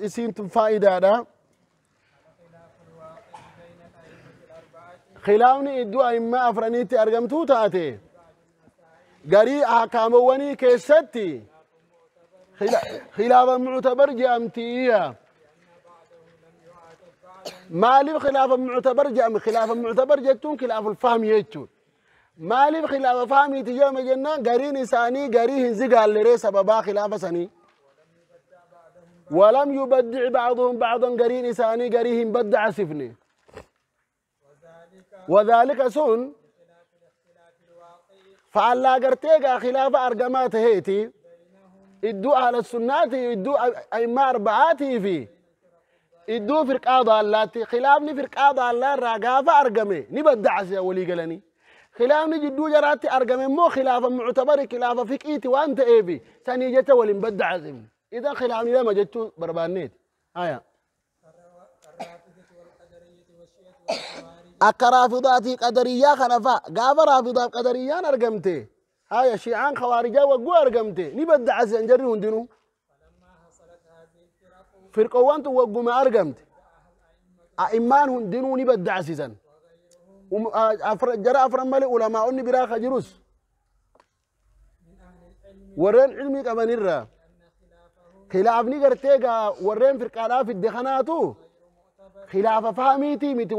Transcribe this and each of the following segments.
Isiin tun faayidaadha. Khilaafni iddoo a'immaa afraniitti argamtuu taate garii ahkaamawwanii keessatti khilaafa muctabar jedhamtiyya. Maaliif khilaafa muctabar jedhame? Khilaafa muctabar jechuun khilaaful fahmi jechuudha. Maaliif khilaafa fahmiiti jedhame jennaan gariin isaanii garii hin zigaalleree sababaa khilaafa sanii. ولم يبدع بعضهم بعضا قرين إساني قريهم بدع سفني وذلك سن فعلا قرتيقا خلاف أرقمات هيتي ادو أهل السنات ادو أئمة أربعاتي في ادو فرقا ضالاتي خلافني فرقا ضالات راقافة أرقمي نبدع سيا ولي قلني خلافني جدو جراتي أرقمي مو خلافة معتبر خلافة فكيتي وأنت إيبي سني جتا ولي مبدع سفني إذا خلافني لما جتو بربانيت آية akka raafidaatii qadariyyaa kana fa'a gaafa raafidaaf qadariyyaan argamte haya shiicaan khawaarijaa wagguu argamte ni baddacasisan jarri hundinuu firqoowwan tun wagguma argamte a'immaan hundinuu ni baddacasisan jara afran malee ulamaa'onni biraa ka jirus warreen cilmii qabanirraa khilaafni gartee gaa warreen firqaadhaa fidde kanaatu خلاف فهميتي متي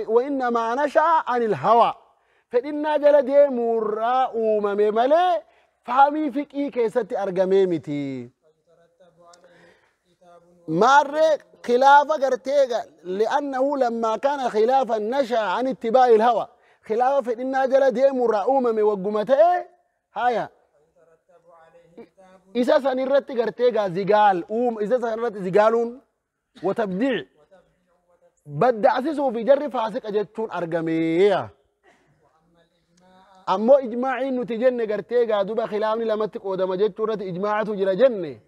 وإنما نشأ عن الهوى فإنا جل دي مرا أمم ملي فهمي فكي كيستي أرقميمتي مر خلاف قرتيغا لأنه لما كان خلافا نشأ عن اتباع الهوى خلاف فإنا جل دي مرا أمم وقمته هايا إذا سنرتي قرتيغا زقال إذا سنرتي زقالون وتبديع بدعسسوا في جر فاسق أجتون أرقمية أمو إجماعي نتجن قرتيقا دوبا خلافني لما تقود ما جتون رت إجماعته جرى جنة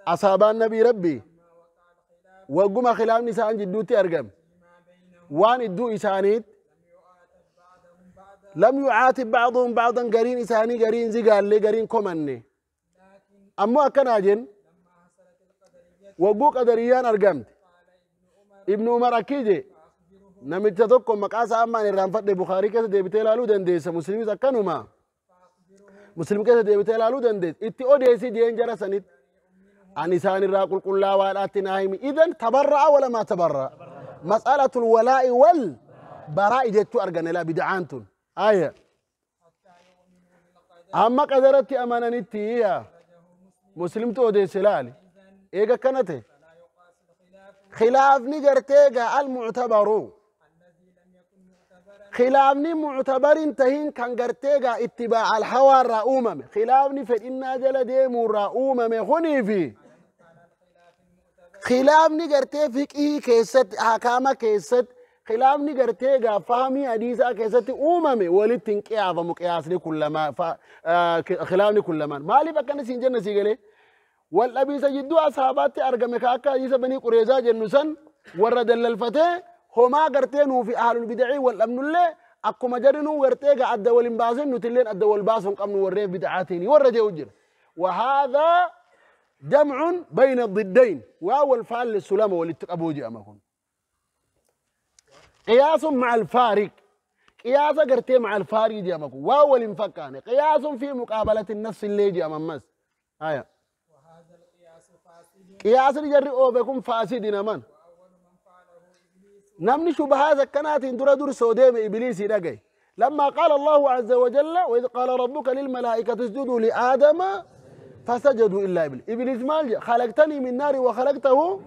أصحاب النبي ربي وقم خلافني سان جدوتي أرقم وان إدو إسانيت لم يعاتب بعضهم بعضا قرين إساني قرين زي قال لي قرين كومني أمو أكنا جن وقو قدريان أرقمت ابن عمر أكيد نمت تذكر مقاس أما نرام فتح بخاري كذا ديبتي لالو دنديس مسلم زكانو ما مسلم كذا ديبتي لالو دنديس إتي أوديسي دين جرى سنت أنسان الراقل قل لا ولا إذن تبرأ ولا ما تبرأ مسألة الولاء والبراء جت أرجن لا بدعانتون آية أما قدرت أمانة نتي مسلم توديس لالي إيجا كانت خلافني قرتيقا المعتبر خلافني معتبر تهين كان قرتيقا اتباع الهوى الرؤومم خلافني فإنا جل ديم الرؤومم خني في خلافني قرتي فقهي كيست أحكام كيست خلافني قرتيقا فهمي حديثا كيست أمم ولتنقيا فمقياسني كلما خلافني كلما مالي بكنا سنجنة سيقلي والأبي سجدوا أصحاباتي أرقمك أكا يسا بني قريزا جنسا ورد الفتاة هما قرتينو في أهل البدع والأمن الله أكو مجرنو ورتيقا أدى والإنبازن نتلين أدى والباسن قمنو ورين بدعاتيني ورد يوجر وهذا جمع بين الضدين وأول فعل للسلامة والاتقابوجي أماكم قياس مع الفارق قياس قرتي مع الفارق دي أماكم وأول انفكاني قياس في مقابلة النص اللي يجي أمام مس آية قياس الجري أو بكم فاسدين من نمني شبهات كانت درا در سوديم إبليس رجع لما قال الله عز وجل وإذ قال ربك للملائكة اسجدوا لآدم فسجدوا إلا إبليس إبليس مال خلقتني من نار وخلقته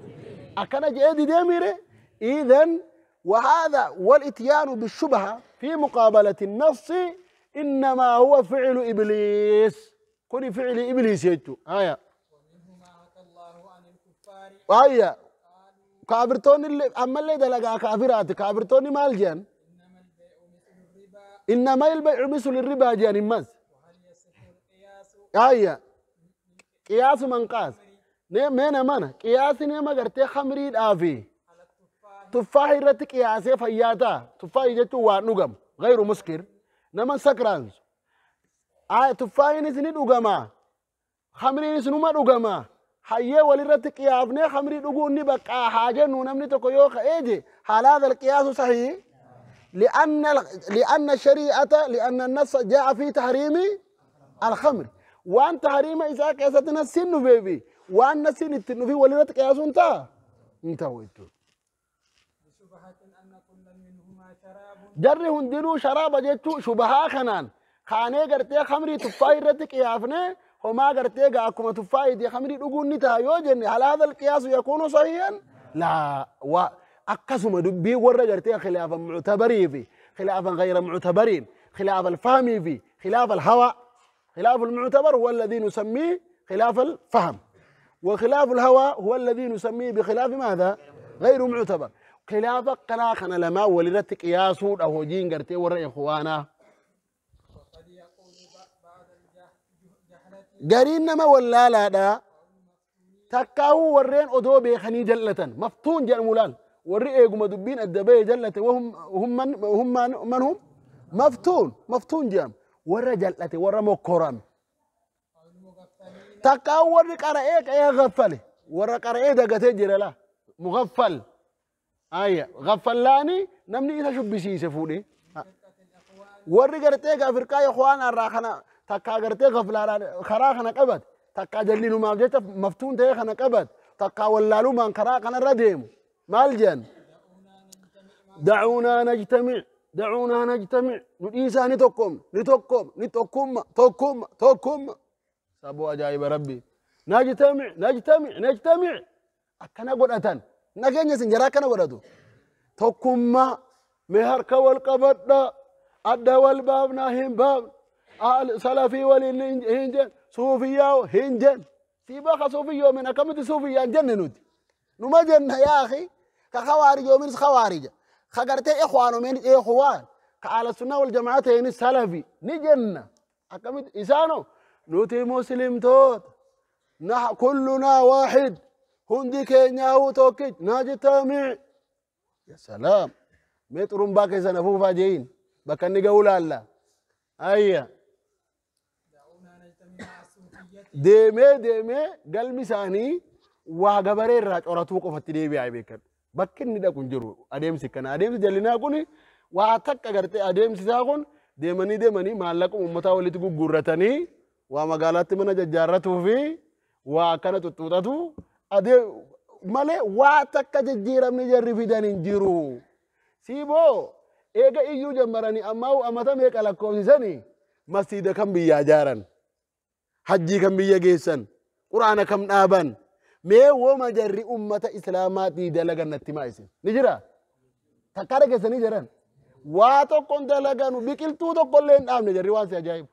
أكن جئت ديميره إذن وهذا والإتيان بالشبهة في مقابلة النص إنما هو فعل إبليس كل فعل إبليس يجو آية وهي كافرتون اللي أما اللي دلقا كافرات كافرتون مال جان إنما البيع مثل الربا جان مز هيا قياس من قاس مين مانا قياس نيما قرتي خمري الآفي تفاح الرت قياسي فياتا تفاح جتو وانوغم غير مسكر نما سكران آه تفاح نسني دوغما خمري نسنو ما دوغما Hayyee walirratti qiyaafnee khamrii dhuguun ni baqqaa haa jennu namni tokko yoo ka'ee je hal haadha alqiyaasu sahiih لأن الشريعة لأن النص جاء في تحريم الخمر وأن تحريم إذا قياست نسين بيبي وأن نسين التنفي ولرت قياس انت ويتو بشبهة أن كل منهما شراب جري هندلو شراب جتو شبهة خنان خانه قرتي خمري تفاي رت قيافنه وما قرتي قاكم تفاي دي خمري دغون نتا يو جن هل هذا القياس يكون صحيحا لا و أقسم دبي ورا قرتي خلاف معتبري في خلافا غير معتبرين خلاف الفهم في خلاف الهوى خلاف المعتبر هو الذي نسميه خلاف الفهم وخلاف الهوى هو الذي نسميه بخلاف ماذا غير معتبر خلاف قناخنا لما ولدت قياس أو جين قرتي ورا إخوانا وقد يقول بعض الجهلة قرين ما ولا لا دا تكاو ورين أدو بيخني جلة مفتون جل مولان وري إيقو مدبين الدبي جلة وهم هم من هم من هم مفتون مفتون جام ورا جلة ورا مكرم أو المغفلين تكاو وري قرأيك يا غفله ورا قرأي دقتي جرلا مغفل آية غفلاني نمني إذا شو بيسي سفوني من فرقة الإخوان warri gartee gaa firqaa ikhwaana irraa kana takkaa gartee gaflaadhaan karaa kana qabat takkaa jallinumaaf jecha maftuun ta'ee kana qabat takkaa wallaalumaan karaa kanarra deemu maal jedhan دعونا نجتمع dacuunaa najtamic dacuunaa najtamic nu dhiisaa ni tokkoomna ni tokkoomna ni tokkumma tokkumma tokkumma saboo ajaa'iba rabbi najtamic najtamic najtamic akkana godhatan nageenya isin jaraa akkana godhatu tokkummaa mee harka wal qabadha adda wal baafnaa hin baafne salafii waliin hin jen suufiyyaa hin jen sii baka suufiyyoomin akkamitti suufiyyaan jenne nuti numa jenna yaa akhi ka khawaarijoominis khawaarija ka gartee ikhwaanoominis ikhwaan ka ahla sunnaa wal jamaa ta'eenis salafi ni jenna akkamitti isaano nuti muslimtoota kullunaa waaxid hundi keenyaa'uu tokkich najtamic ya salaam mee xurumbaa keessan afuufaa jeeyin bakka inni ga'uu laalla ayya دعونا نجتمع مع الصوفية deemee deemee galmi isaanii waa gabaree irraa coratuu qofatti deebi'aa beekadhu bakki inni dhaqu hin jiru adeemsi kana adeemsi jallinaa kun waa takka gartee adeemsi isaa kun deemanii deemanii maallaqa uummataa walitti gugguurratanii waa magaalaatti mana jajjaarratuu fi waa akkana xuxuuxatu adee malee waa takka jijjiiramni jarri fidan hin jiru. Siiboo eega iyyuu jammaranii ammaa amata meeqa lakkoofsisanii masjiida kan biyyaa ijaaran. Hajjii kan biyya geessan quraana kam dhaaban mee woma jarri ummata islaamaatii dalagan natti himaa isin ni jira takkaa dhageessanii jiran waa tokkon dalaganu biqiltuu tokkollee hin dhaabne jarri waan si ajaa'ibu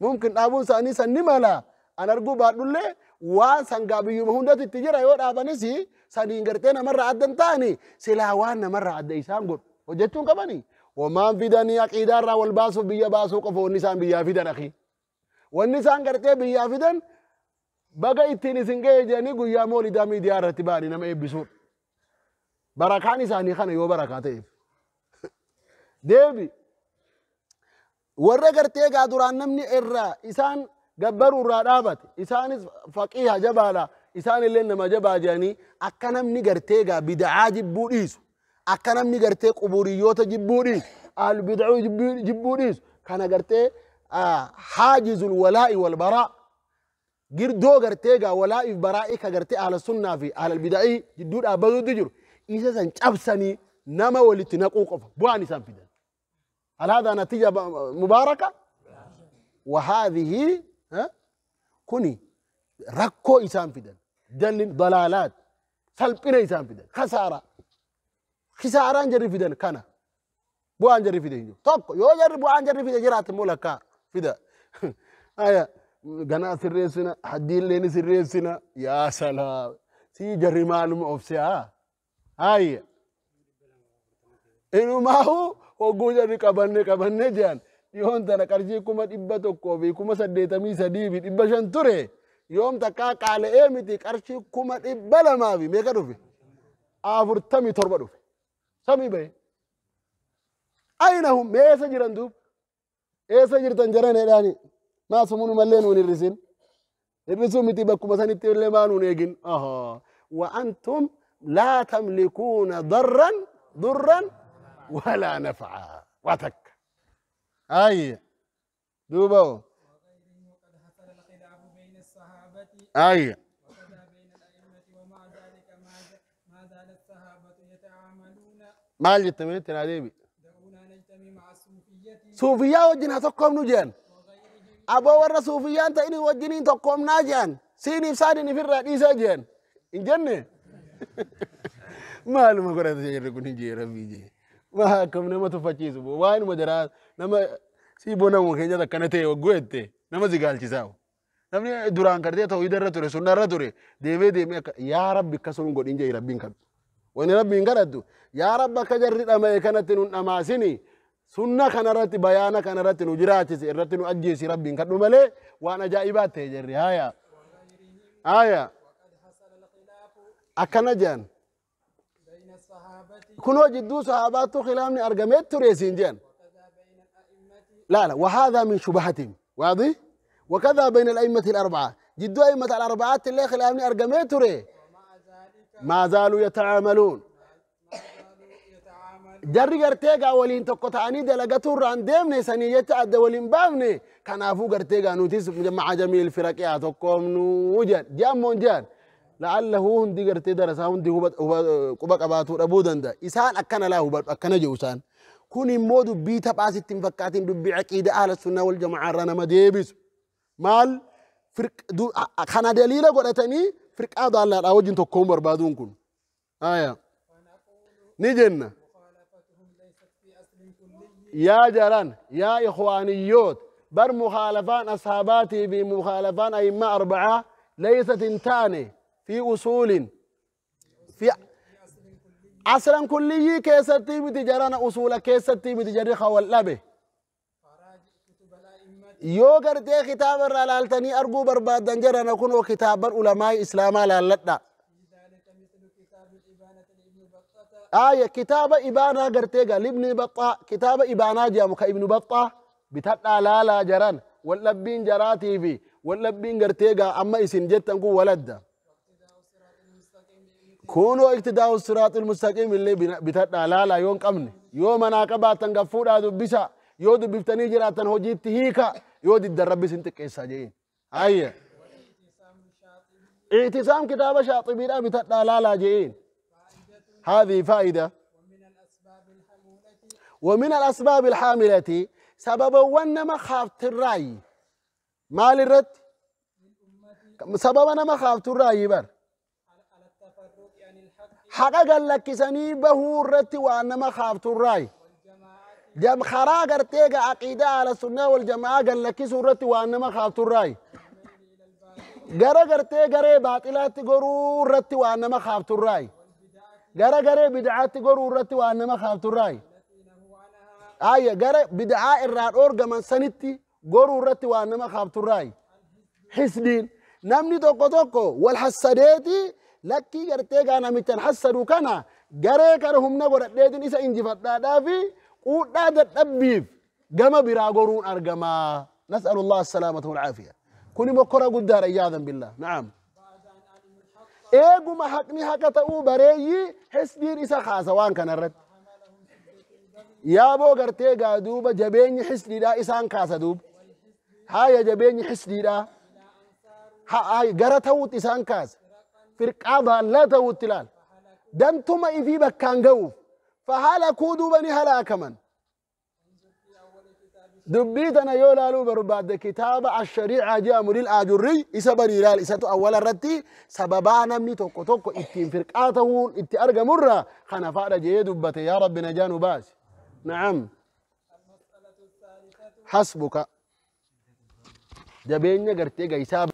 mumkin dhaabuun isaanii san ni mala an arguu baadhullee waan sangaa biyyuma hundatu itti jira yoo dhaabanis saniin gartee namarraa adda hin taane silaa waan namarraa adda isaan godhu hojjechuun qabanii homaan fidanii aqiidaarraa wal baasuuf biyya baasuu qofa wanni isaan biyyaa fidan akii wanni isaan gartee biyyaa fidan baga ittiin isin ga'e jedhanii guyyaa moolidaa miidiyaa irratti ba'anii nama eebbisuudha. Barakaan isaanii kana yoo barakaa ta'eef. Deebi warra gartee gaa duraan namni irraa isaan gabbaruu irraa dhaabate isaanis faqiiha jabaadha isaan illee nama jabaa jedhanii akka namni gartee gaa bida'aa jibbuu dhiisu akka namni gartee quburiyyoota jibbuu dhiisu ahlu bid'uu jibbuu dhiisu kana gartee haajizul walaa'i wal baraa girdoo gartee gaa walaa'iif baraa'ii ka gartee ahla sunnaa fi ahla bida'ii jidduu dhaabbatuutu jiru isa san cabsanii nama walitti naquu qofa bu'aan isaan fidan. هل هذا نتيجة مباركة؟ وهذه ها كوني ركو إسان فدن دل ضلالات سلبنا إسان فدن خسارة خسارة جري فدن كان بوان جري فدن طب يو جري بوان جري فدن جرات مولكا فدا آية قناة سريسنا حدين لين سريسنا يا سلام سي جري معلوم أوفسيا آية إنه ما هو hogguu jarri qabanne qabanne jedhan dhiyoon tana qarshii 183,500 ture yoom takkaa qaala'ee miti qarshii 200,000 fi meeqa dhufe 47 dhufe samii bahe ayna hum mee eessa jiran duub eessa jirtan jaran jedhaani maa sumunumallee nuun hir'isin Hir'isuu miti bakkuma sanitti illee maanuun eegin. Wa antum laa tamlikuuna darran durran walaa naf'aa. Waa takka. Ayya. Duuba hoo. وغيرهم وقد حصل الخلاف بين الصحابة Ayya. وكذا بين الأئمة ومع ذلك ما زال الصحابة يتعاملون Maal jette mee itti naa deebi. دعونا نجتمع مع الصوفية Suufiyyaa wajjin haa tokkoomnu jedhan. وغيرهم Aboo warra suufiyyaan ta'in wajjiniin tokkoomnaa jedhan. Siiniif saaniin ifirraa dhiisaa jedhan. Hin jenne? Maaluma godhata jarri kun hin jee rabbii jee. Maa akkam nama tuffachiisu boo waanuma jaraa nama sii bonamu keenya akkana ta'e wagguu jette nama si gaalchisaa. Namni duraan kartee tawhiida irra ture sunna irra ture deemee deemee akka yaa rabbi akkasuma godhin jee rabbiin kadhu. Wani rabbiin kadhattu yaa rabbi akka jarri dhama'e kanatti nun dhamaasini sunna kanarratti bayaana kanarratti nu jiraachisi irratti nu ajjeesi rabbiin kadhu malee waan ajaa'ibaa ta'e jarri haya. Haya وقد حصل الخلاف akkana jedhan. بين الصحابة Kunoo jidduu sahaabaattu khilaafni argamee ture siin jedhan. وكذا بين الأئمة لا لا وهذا من شبهتهم واضح وكذا بين الأئمة الأربعة جدوا أئمة الأربعة اللي خلافني أرقمي تري ومع ذلك ما زالوا يتعاملون ما زالوا يتعاملون jarri gartee gaa waliin tokko ta'anii dalagatuu irraan deemne sanii jecha adda waliin baafne kanaafuu gartee gaa nutis maca jamiil firaqee haa tokkoomnuu jedhan je'ammoon jedhan la'allahu hundi gartee darasaa hundi quba qabaatuu dhabuu danda'a isaan akkana laa hubadhu akkana jedhu isaan kun immoo dubbii taphaa sitti hin fakkaatin dubbii aqiida ahla sunnaa wal jamaa irraa nama deebisu maal kana daliila godhatanii firqaa daallaadhaa wajjin tokkoon barbaaduun kun aya فنقول ni jenna مخالفتهم ليست في أصل كلي يا جران يا إخوانيوت بر مخالفان أصحاباتي بمخالفان أئمة أربعة ليست انتاني في أصول في أصلا كلي كيستي بتجران أصول كيستي بتجري خول به فراجع كتب الأئمة yoo gartee kitaaba irraa laaltanii arguu barbaaddan jarana kunoo kitaaban ulamaa islaamaa laalladha في ذلك مثل كتاب الإبانة لابن بطة آية كتاب إبانة قرتيغا لابن بطة كتاب إبانة جامو كابن بطة بتدى لا لا جران واللبين جراتي في واللبين قرتيغا أما إسن جتنكو ولد واقتداء الصراط المستقيم لابن كونوا اقتداء الصراط المستقيم اللي بتدى لا لا يوم قمني يوم أنا قباتا قفودا دبسا يو دبفتني جراتا هجيت هيكا يو دي الرب سنتك إيسا جين آية والاعتصام الشاطبي اعتصام كتاب شاطبي لا بتدى لا لا جين فائدة هذه فائدة ومن الأسباب الحمولة ومن الأسباب الحاملة سبب وانما خافت الرأي مال الرد للأمة سبب ما خافت الرأي بر على التفرق عن الحق حقا لك سني به الرد وانما خافت الرأي والجماعة جم خرا قرتيغا عقيدة على السنة والجماعة قال لك سورة وانما خافت الرأي والميل إلى الباطل غرا قرتي غري باطلات غرو الرد وانما خافت الرأي والبدعة غرا غري بدعات غرو الرد وانما خافت الرأي التي نهوا عنها آية غرا بدعاء الراد أورغمان سنتي غرو الرد وانما خافت الرأي حسدين namni tokko tokko wal hassadeeti lakkii gartee gaa namichan hassadu kana garee kana humna godhadheetin isa injifadhaadhaa fi quudhaa dadhabbiif gama biraa goruun argamaa nas'alullah assalaamata walcaafiya kuni mokkora guddaadha iyyaadan billah na'am بعد أن علموا الحق eeguma haqni haqa ta'uu bareeyyi hisdiin isa kaasa waan kanarratti فحملهم شدة البغي yaaboo gartee gaa duuba jabeenyi hisdiidhaa isaan kaasa duuba والحزب haya jabeenyi hisdiidhaa إلى أنصار gara ta'uutti isaan kaasa فرقا firqaa baallaa ta'uutti ilaal فهلكوا dantuma ifii bakkaan ga'uuf fahalakuu duuba ni halaakaman انظر في أول كتاب dubbii tana yoo laaluu barbaadde kitaaba ashariicaa jedhamu lil aajurriy isa banii ilaal isatu awwala irratti sababaa namni tokko tokko ittiin firqaa ta'uun itti argamurra kana faadha jee dubbate yaa rabbi najaa nu baasi na'am المسألة الثالثة hasbuka jabeenya gartee gaysaa